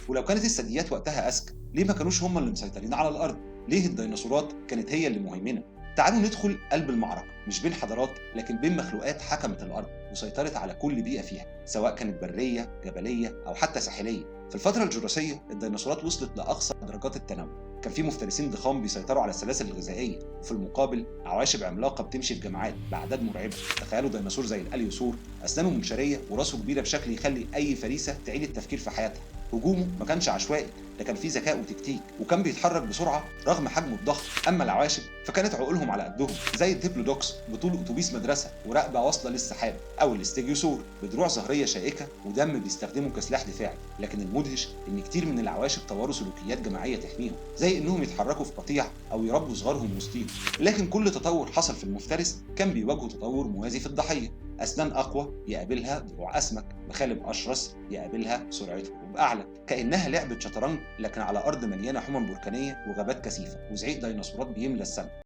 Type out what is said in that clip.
ولو كانت الثدييات وقتها اذكى، ليه ما كانوش هم اللي مسيطرين على الارض؟ ليه الديناصورات كانت هي اللي مهيمنة؟ تعالوا ندخل قلب المعركة، مش بين حضارات لكن بين مخلوقات حكمت الارض وسيطرت على كل بيئة فيها، سواء كانت برية، جبلية او حتى ساحليه. في الفترة الجوراسيه الديناصورات وصلت لاقصى درجات التنوع. كان في مفترسين ضخام بيسيطروا على السلاسل الغذائية، وفي المقابل عواشب عملاقة بتمشي في جماعات باعداد مرعبة. تخيلوا ديناصور زي الاليوسور، اسنانه منشاريه وراسه كبيرة بشكل يخلي اي فريسة تعيد التفكير في حياتها. هجومه ما كانش عشوائي، ده كان فيه ذكاء وتكتيك، وكان بيتحرك بسرعة رغم حجمه الضخم. اما العواشب فكانت عقولهم على قدهم، زي الديبلودوكس بطول اتوبيس مدرسه ورقبه واصله للسحاب، او الاستيجيوسور بدروع ظهريه شائكة ودم بيستخدمه كسلاح دفاعي. لكن المدهش ان كتير من العواشب طوروا سلوكيات جماعية تحميهم، زي انهم يتحركوا في قطيع او يربوا صغارهم وسطيهم. لكن كل تطور حصل في المفترس كان بيواجهه تطور موازي في الضحية. اسنان اقوى يقابلها دروع اسمك، مخالب اشرس يقابلها سرعة هروب اعلى. كانها لعبه شطرنج لكن على ارض مليانة حمم بركانيه وغابات كثيفة وزعيق ديناصورات بيملى السماء.